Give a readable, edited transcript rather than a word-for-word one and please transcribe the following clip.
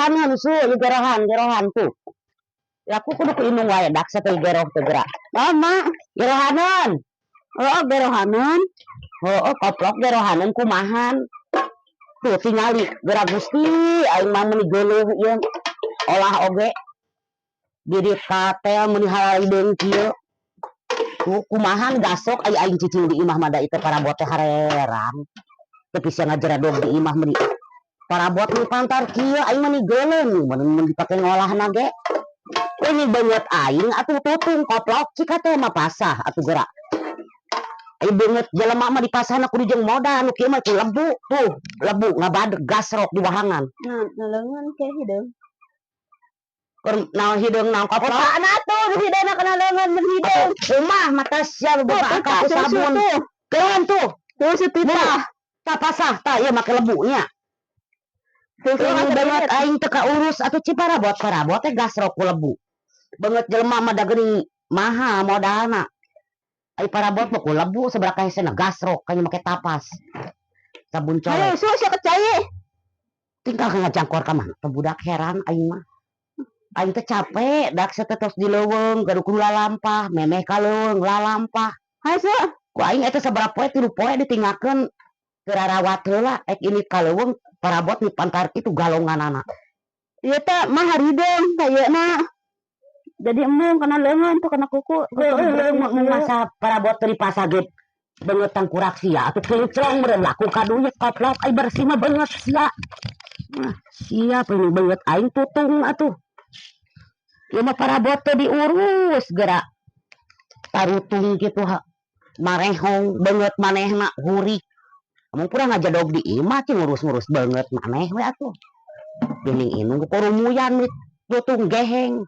Gerohaneun su, ieu gerohan, gerohan tuh. Ya aku kudu ku indung wae dak teh geroh teh geura. Mama, Gerohaneun. oh gerohaneun. Heueuh, koplok, gerohaneun kumahan. Tuh tingali geura, Gusti, aing mah meuni geuleuh ieu olah oge. Diri katel meuni hararideung kieu. Tuh kumahan gasok ai aing cicing di imah mah, da ieu parabot teh hareran. Tapi sia ngajeradog di imah meuni parabot nu pantar kieu, aing mah geuleuh mun mun dipake ngolahna ge. Ini beungeut aing atuh tutung, koplok, cik teh mah pasah atuh geura. Ai beungeut jelema mah dipasahna kudu jeung modal, nu kieu mah ku lebu tuh, lebu ngabadeg gasrok di wahangan. Nah, naleungeun ke hideung. Keur naon hideung, naon, koplok? Otakna tuh nu hideungna kana leungeun mun hideung. Kumaha mata sia Tuh, buka tuh, akal ku susu sabun. tuh. Keureun tuh. Tuh si tita. Tah pasah tah ieu make lebunya. Susu Ini asa beungeut duit. Aing teu kaurus atuh, ci parabot parabot teh gasrok ku lebu. Beungeut jelema mah da geuning mahal modalna. Ai parabot mah ku lebu sabaraha hesena gasrok kanya make tapas. Sabun Ayo colek. su sia kecai. Tinggal ngajangkor ka mana teh budak, heran aing mah. Aing teh capek dak teh tos di leuweung gaduh kudu lalampah, memeh ka leuweung lalampah. Hayu su. Ku aing eta sabaraha poe, 3 poe ditinggalkeun teu rarawat heula, ek ini ka leuweung parabot di pantar kitu galonganana. Ieu teh mah harideung kayeuna. Jadi embung kana leungeun tuh, kana kuku. Heueuh, mun masa parabot teu dipasah ge beungeut tangkurak sia atuh kinclong meureun laku ka duit, koplok, ai bersih mah beungeut sia. Mah siap ini beungeut aing tutung atuh. Ieu mah parabot teu diurus geura. Tarutung kitu ha. Marehong beungeut manehna hurik. Mun kurang ngajadog di imah cing ngurus-ngurus beungeut maneh we atuh. Geuning indung ku korumuyan tutung geheng.